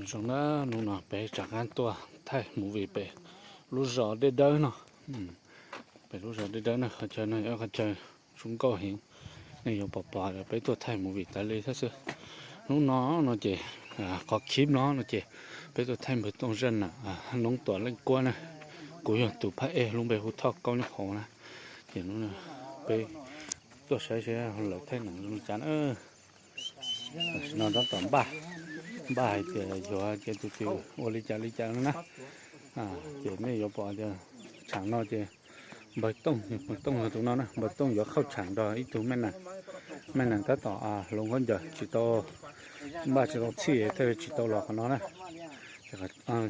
Zoo na, hnub no peb rov qab tuaj thaij movie pem lub zos Dej Dawb no. Pem lub zos Dej Dawb no qhov chaw no yog qhov chaw zoo nkauj heev, nej yuav pom pom peb tuaj thaij movie tas li thiab xwb. Hnub no no ces qhov clip no no ces peb tuaj thaij npawg Tooj zaj nam Loob Tuam Leej Kuab na. Kuv yog tus phab ej lub npe hu Thoj Kaub nyob hauv na. Ces peb tuaj saib saib lawv thaij nam zoo li cas na. Tam sim no tab tom npaj, npaj hais tias yuav cia tus twg ua li cas li cas no na. Ces nej yuav pom tias tshav no ces npawg Tooj, npawg Tooj yog tus no na, npawg Tooj yuav khauj tshav nrog ib tug me nas, me nas tab tom hloov khaub ncaws tsis tau, npaj tsis tau txhij thiaj tsis tau los qhov no na.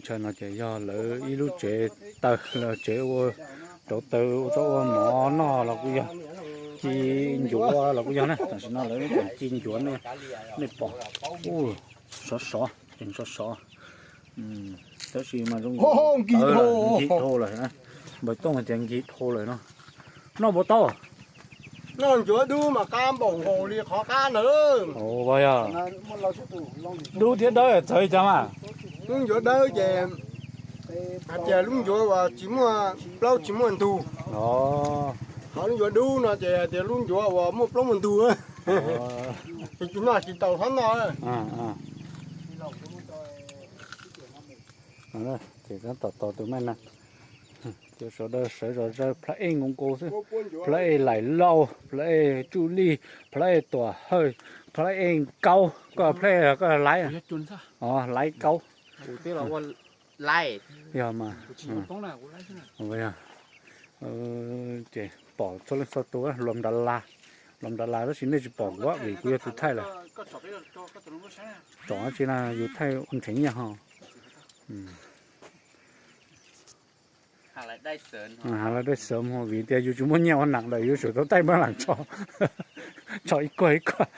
Chaw no ces yog lawv ib lub tsev taw, lawv tsev ua rauv taws ua zaub ua mov noj los kuj yog, ci ncuav los kuj yog na. Tam sim no lawv tseem ci ncuav, nej pom, sov sov, sov sov. Tab sis mas zoo nkig dhau lawm, npawg Tooj tias nkig dhau lawm no. Noj puas tau? Noj ncuav dub mas qab npaum nkaus li qhov qab ntawd. Yog dub thiab dawb txawv li cas mas? Lub ncuav dawb ces hais tias lub ncuav uas tsis muaj plaub tsis muaj ntug. Ho lub ncuav dub no ces hais tias lub ncuav uas muaj plaub muaj ntug, tsis noj tsis tau hlob noj. Ces tab tom tos tus me nas, ces sawv daws sawv zom zaws, plab ej nkaus nkaus xwb, plab ej Laim Lauj, plab ej Tsuj Lij, plab ej Tuam Hawj, plab ej Kaub, koj plab ej koj Laiv, Laiv Kaub. Yog mas, ces pom txhua leej txhua tus luag nrad las, luag nrad las tab sis nej tsis pom kuv vim kuv yog tus thaij lawm. Tsom tsis na, yus thaij ua nrheev nyiaj ho. Hav lawv dai sawv vim tias yus tsis muaj nyiaj ua nam lawm, yus tsum tau thaij npawg Lam tso, tso ib kuag ib kuag.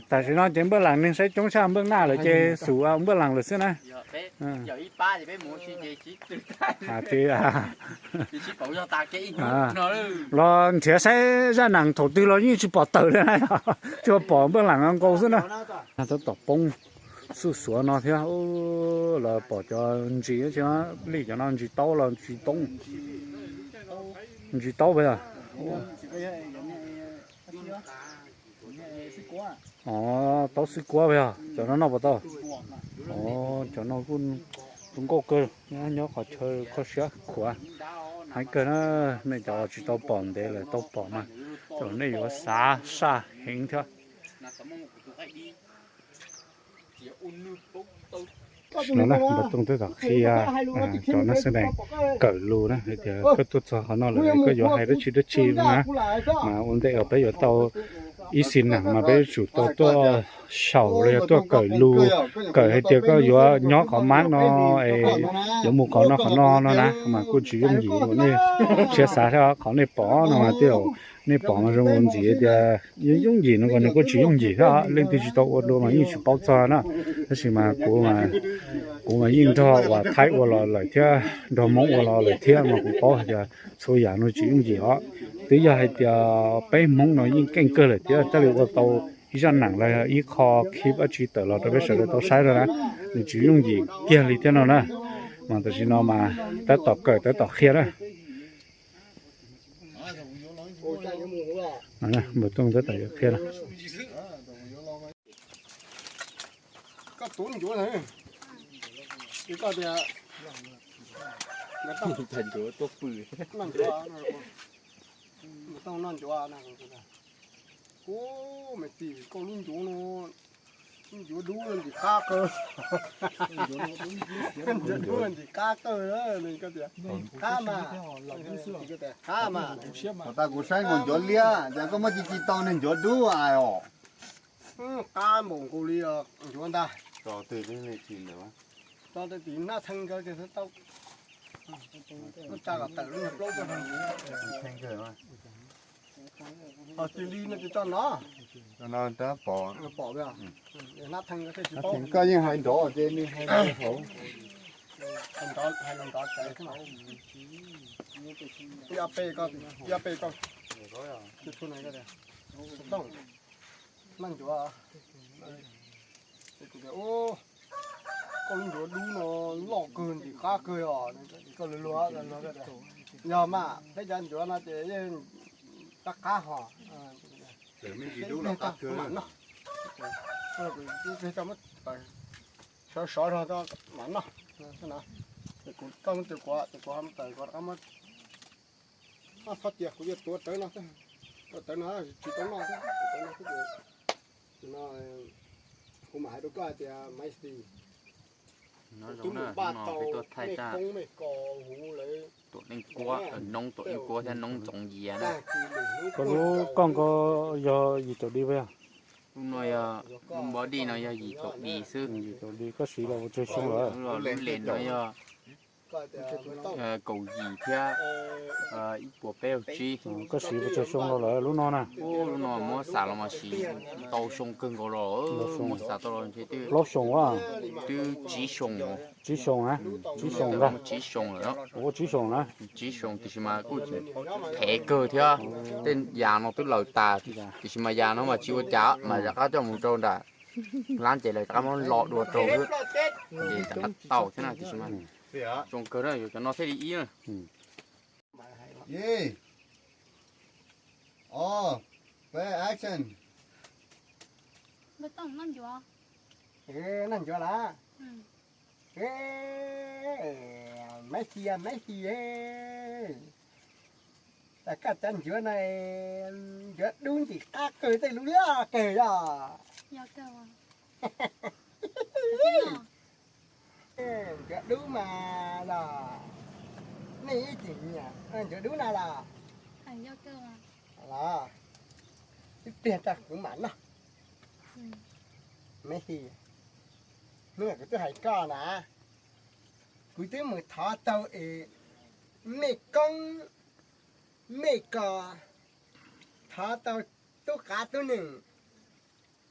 Tam sim no ces npawg Lam neeg saib coob tshaj npawg Naj lawm ces xum npawg Lam lawm xwb na. Los nrhiav saib zaj nam thaum twg los yeej tsis pom tawm li na, tsuas pom npawg Lam nkaus xwb na. Tab tom poob xuj xuav no thiab, lawv pom cov ntsis, li cov no ntsis taub los ntsis toob, ntsis taub peb. Taub xwb kuab peb, cov no noj puas tau? Cov no kuj zoo nkauj kawg, nyob qhov chaw kho siab khuav heev kawg na. Nej cov tsis tau pom ntev lawm tau pom mas, nej yuav xav saj heev thiab. No na, npawg Tooj tab tom qhia cov neeg xeeb neeg kawm lus na, hais tias koj tuaj txog qhov no lawm koj yuav hais dab tsi dab tsi no na. Mas ua ntej uas peb yuav tau ib xis neeg mas peb yuav tsum tau tuaj xyaum los yog tuaj kawm lus, kawm hais tias koj yuav nyob qhov mab no es yuav mus qhov no qhov no no na, mas kuj tsis yooj yim. Nej siab xav thiab, qhov nej pom no mas tej zaum nej pom mas zoo ua ntxiv tias yooj yooj yim no, nws kuj tsis yooj yim thiab. Leej twg tsis tau ua dua mas yeej tsis paub txog na. Tab sis mas kuv, kuv mas yeej nrog uas Thaib ua los lawm thiab nrog Hmoob ua los lawm thiab mas kuv paub hais tias txhua yam no tsis yooj yim os. Twb yog hais tias peb Hmoob no yeej keej kawg lawm thiab thiaj li ua tau ib zaj nam los ib qho clip dab tsi tawm los rau peb sawv daws tau saib rau na, nws tsis yooj yim kiag li thiab no na. Mas tam sim no mas tab tom kawm tab tom qhia na. Npawg Tooj tab tom yuav qhia na. Koj tuav ncuav na, koj tias ncuav tuaj pw, noj ncuav, noj ncuav, kuv me tij koj lub ncuav no, lub ncuav dub no ntxim qab kawg, ncuav dub no ntxim qab kawg, koj tias qab mas, qab mas. Thaum tas kuv saib nkaus ncuav liab, cas koj muab ci ci tau niag ncuav dub os. Qab npaum nkaus li ncuav ntag. Tso twg li ntawd, tso twg tim hnab theej nkawd tau. Muab tsa kom tawm lub niag plaub tso. Cia li no ces tso no. Pom, hnab theej nkawd thiaj tsis paub. Koj yeej hais nrov ces nws hais hauv. Hais nrov, hais nrov tawv xwb mas. Ib ob peb koj, ib ob peb koj. Noj ncuav. Tias, Ub, koj lub ncuav dub no loj kawg, ntim qab kawg os. Koj luag luag, yog mas peb cov ncuav no ces yeej qab qab hos. Sov sov zog mam noj. Koj muab tus kuav, tus kuav ho mus tawm kuav rov qab muab. Txhob tias kuv yuav tuav rawv no, tuav rawv no tsis tau noj thiab, tuav rawv no xwb ces no kuv mam hais rau koj hais tias Maiv Xis, kuv twb mus npaj tau mej koob mej kos huv lawm. Tuam Neej Kuab, noob Tuam Neej Kuab thiab noob Ntxoov Yias na. Koj lub koj nkaus yog yim caum D puas yog? Lub no yog, lub npov D no yog yim caum D xwb. Yim caum D, koj siv los puas tsawg xyoo lawm? Lub les no yog kaum yim thiab ib puas peb caug tsib. Koj siv puas tsawg xyoo los lawm lub no na? Ub, lub no muab xam los mas siv ntau xyoo kawg nkaus los, muab xam tau los ntshe twb plaub xyoo a, twb tsib xyoo. Tsib xyoo na? Tsib xyoo ntag. Tsib xyoo lawm. Ua tsib xyoo na? Tsib xyoo tiam sis mas kuj tseem phem kawg thiab. Tej yas no twb laws tas, tiam sis mas yas no mas tsis ua cas mas rov qab coj mus rau nram lab ces lawv rov qab muab lo dua rau xwb. Ces rov qab tau thiab na, tiam sis mas zoo kawg na, yuav cov no thiaj li ib na. Ib, ob, peb, action. Noj ncuav lawm. Maiv Xis, Maiv Xis, koj cov ncuav no ncuav dub ntim qab kawg, tej lub loj kawg yog. Ncuav dub mas los, nej ib txwm nyiam ncuav dub na los? Los, ib pliag tso kuv mam noj. Maiv Xis, hnub no kuv twb hais koj na, kuv twb mus thov tau es mej koob mej kos, thov tau tub qav tub nees,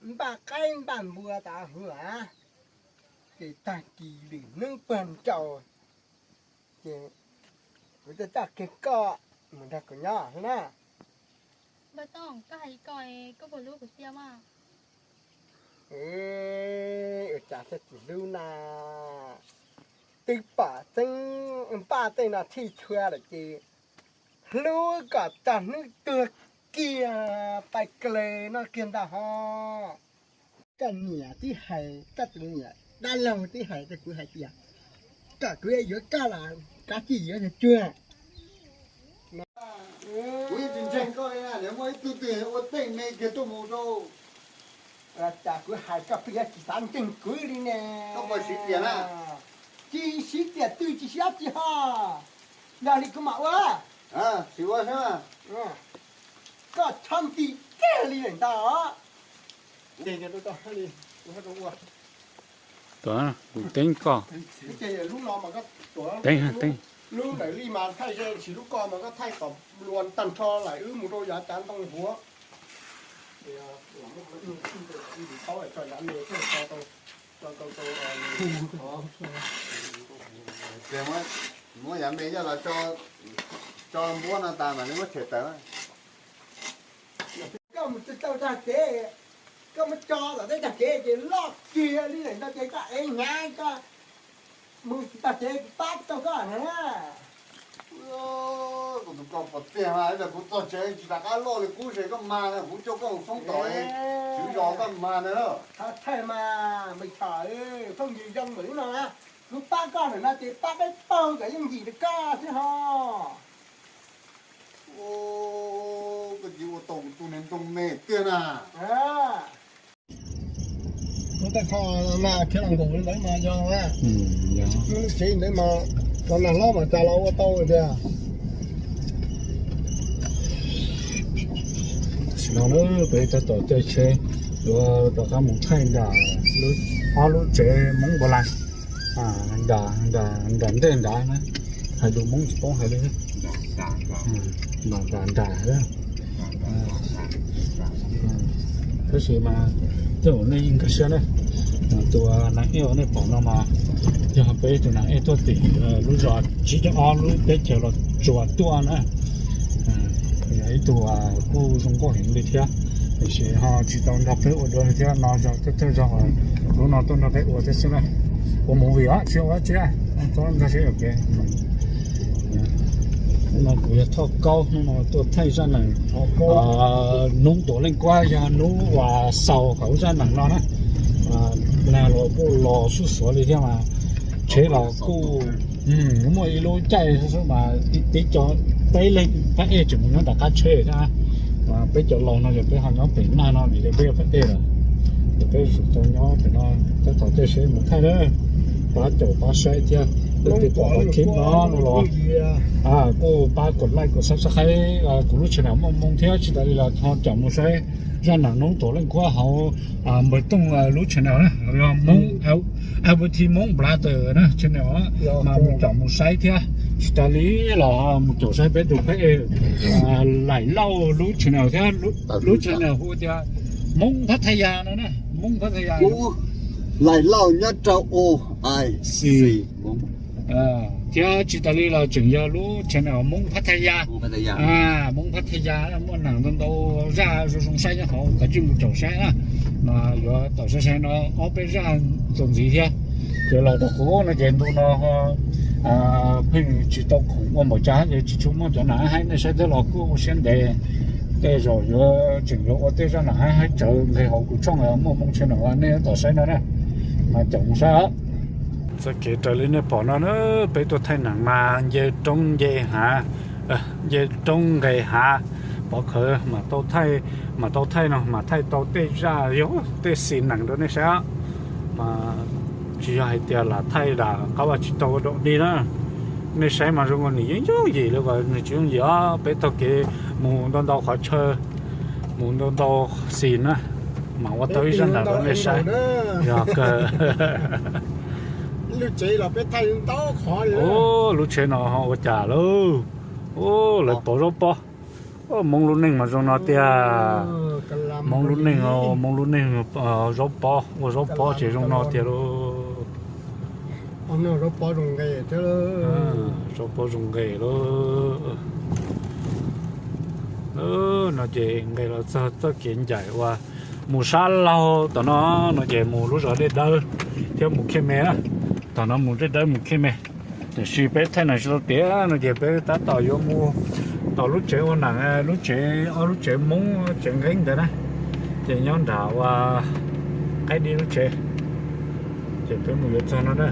npaj qaib npaj npua tas huv, ces tag kis lwm hnub puag nraud ces kuv coj kiag koj mus nrog kuv nyob xwb na. Ua cas thiaj tsis hlub na? Twb pom tseeb npaj tej no txhij txhua lawm ces hlub kom txog hnub tuag kiag pais kaw no kiag ntag ho. Koj niam tib hais, koj tus niam dab laug tib hais rau kuv hais tias kom kuv yuav koj los kav tsij yuav tsuag. Kuv yeej tsis ntseeg koj li na, muaj ib tug twg ua tej me kiag tuaj mus rau. Cas kuv hais koj pheej yuav tsis xav ntseeg kuv li ne. Koj puas siv tias na? Tsis siv tias twg tsis siv dab tsi ho. Yog li kuv mam ua. Tsis ua xwb. Koj txhob nti kiag li lawm ntag. Teeb koj. Teeb, teeb. Lub ntawm li mas thaij ze, tsis lub ko mas koj thaij kom luas tag nrho lawm wb mus rau yav cav ntoo huav. Muab yav me coj los tso npuab no tas mam li muab tshem tawm. Koj mus tsis tau tag kev, koj muab tso tom tej tag kev ces loj kiag li lawm ntag ces koj ev hnyav koj mus tsis tag kev kuv pab tau koj na. Kuv tus koj pom tiag mas, kuv txog tsev tsis rov qab loj li qub ces koj mag na, kuv coj koj mus foob tom tswv zos koj mag na. Thov thaij mas me chom, phooj ywg zoo lawm no, kuv pab koj ntawm no ces pab peb paug kom yooj yim rau koj xwb ho. Koj cia ua tau tus niag ntoo me tiag na. Lub tej qho mas khiav los nkaum li ntawd mas yog lub tsev ntawd mas los nag hlob mas cas los ua tau tiag. Tam sim no peb tab tom caij tsheb yuav rov qab mus thaij nram ob lub tsev Hmoob Npau Lais nram ntej nrad na, hais lus Hmoob tsis paub hais li. Nram nram tab sis mas tej zaum nej yeej nkag siab ne. Tus nas ej uas nej pom no mas yog peb tus nas ej tuaj tim lub zos tsib caug ob lub teb chaws Los Tsuas tuaj na. Yog ib tug kuj zoo nkauj heev li thiab, tiam sis ho tsis tau nrog peb ua dua li thiab no, zog thawj thawj zaug Hnub no tuaj nrog peb ua thiab xwb na, ua movie os, tsis ua dab tsi, txhob nkag siab yuam kev. Hnub no kuv yog Thoj Kaub, hnub no tuaj thaij zaj neeg Noob Tuam Leej Kuab, yog hnub uas xaus hauv zaj neeg no na. Nag los kuj los sub xuav li thiab mas tsheb los kuj muaj ib lub caij xwb mas tib co peb leeg phab ej tseem mus nyob nram qab tsheb thiab. Peb cov laus no ces peb ho nyob pem nag no vim peb yog phab ej lawm, ces peb tsum tau nyob pem no tab tom caij seb mus thaij na. Pab caum pab saib thiab, leej twg pom tau clip no no los kuj pab kos like kos subscribe kuv lub channel Muaj Hmoo thiab tsis tas li los ho caum mus saib zaj neeg Noob Tuam Leej Kuab hauv Npawg Tooj lub channel na, yog Hmoob, L P T Hmoob Brother na channel, mas mus caum mus saib thiab. Tsis tas li los mus caum saib peb tus phab ej Laim Lauj lub channel thiab, lub channel hu tias Hmoob Phathaya no na, Hmoob Phathaya. Laim Lauj nyob rau O I C. Thiab tsis tas li los tseem yog lub channel Hmoob Phathaya. Hmoob Phathaya muaj neeg ntau ntau zaj zoo zoo saib nyob hauv, kav tsij mus caum saib na. Mas yuav tau saib saib no ob peb zaj txuas ntxiv thiab. Ces los rau kuv no ces ntu no pheej tsis tau khoom ua npaum cas ces tsis tshua muaj cov nam haib nej saib thiab los kuj ua siab ntev. Tej zaum yuav tseem yuav ua tej zaj nam haib haib tsawv nqis hauv kuv tshooj Muaj Hmoo channel nej tab tom saib no na. Mas caum mus saib os. Txoj kev raws li nej pom no na, peb tuaj thaij neeg mas nce roob nce hav, nce roob nqes hav, pov khawv mam tau thaij, mam tau thaij no mas thaij tau tej zaj yog tej xis nees rau nej saib. Mas tsis yog hais tias lam thaij lam qab vaj tsib taug ua dog dig na. Nej saib mas zoo nkaus nws yooj yooj yim li, nws tsis yooj yim os. Peb taug kev mus ntau ntau qhov chaw, mus ntau ntau xis na, mam ua tau ib zaj nam rau nej saib. Yog kawg. Lub tsev no ho ua cas lauj? Lawv pov zaub pob. Hmoob lub neej mas zoo no tiag. Hmoob lub neej, Hmoob lub neej zaub pob, ua zaub pob ces zoo no tiag lauj. Zaub pob zoo nqes lauj. No ces nqes los txog txoj kev ncaim uas mus sab laug tom no, no ces mus lub zos Dej Dawb thiab mus Khiaj Me na. Tom no mus Dej Dawb mus Khiaj Me. Tiam sis peb thaij neeg tsis tau tiav no ces peb tab tom yuav mus tom lub tsev ua neeg, lub tsev, ob lub tsev Hmoob tsev nqeeb ntawd na. Ces nyob nram ua Qaib Dib lub tsev. Ces peb mus yuav txog no na,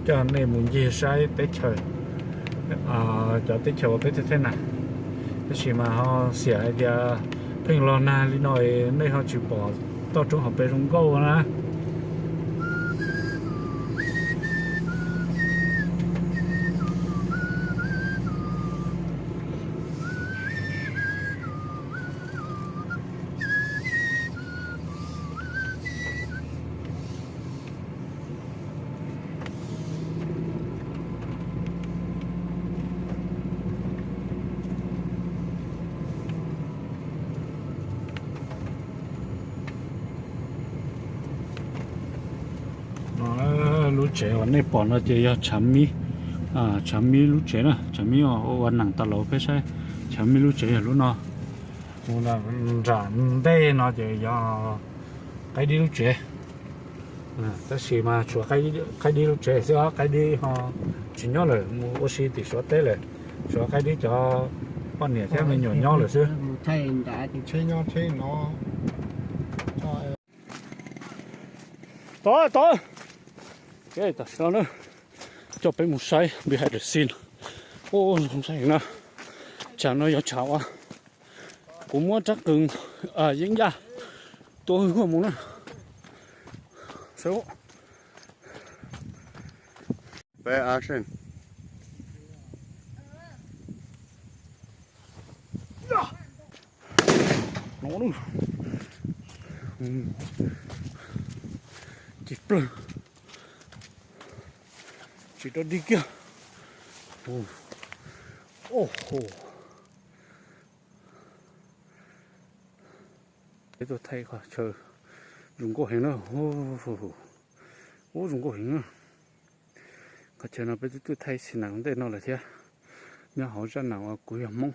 coj nej mus ncig saib teb chaws, cov teb chaws uas peb thaij thaij na. Tab sis mas ho xiam hais tias pheej los nag li no nej ho tsis pom toj roob hauv pes zoo nkauj na. Lub tsev uas nej pom no ces yog Tshav Mib, Tshav Mib lub tsev na. Tshav Mib ua neeg tas los peb saib, Tshav Mib lub tsev yog lub no. Mus nram ntej no ces yog Qaib Dib lub tsev. Tab sis mas tshuav Qaib Dib lub tsev xwb os, Qaib Dib ho tsis nyob lawm, mus ua si tim Suav teb lawm. Tshuav Qaib Dib cov poj niam thiab me nyuam nyob lawm xwb. Tod, tod, tam sim no na, coj peb mus saib behind the scene. Ua zoo saib heev na. Tsam no yog tsam uas kuv muab rab qws yeeb yaj tua hwj huaj mus na. Ci plawg, tsis dog dig kiag. Peb tuaj thaij qhov chaw zoo nkauj heev na. Ub, zoo nkauj heev na. Qhov chaw no peb twb tuaj thaij ib xis nees ntej no lawm thiab, nyob hauv zaj nees uas Kuv Yog Hmoob.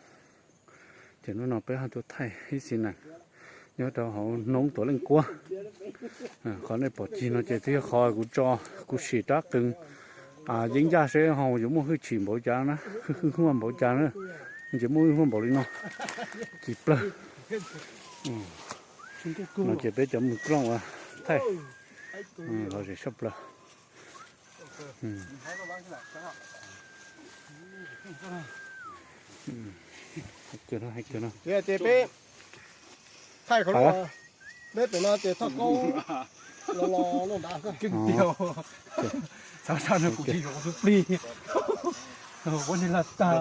Ces hnub no peb ho tuaj thaij ib xis nees Nyob rau hauv hnub tuam leej kuab. Qhov nej pom cig no ces twb yog qhov kuv tso, kuv sim rab qees yeeb yaj seb ho yuav muaj hwj chim npaum cas na, hwj huaj npaum cas na. Ces muaj hwj huaj npaum li no, cig plawg. No ces peb cov mus rooj ua thaij los zem saj plaws. Ces peb thaij qhov no, peb pem no ces thoj kaub los los no nrad xwb. Txhob sab no kuv tsis yuav kuv tus plig, ua li los tag.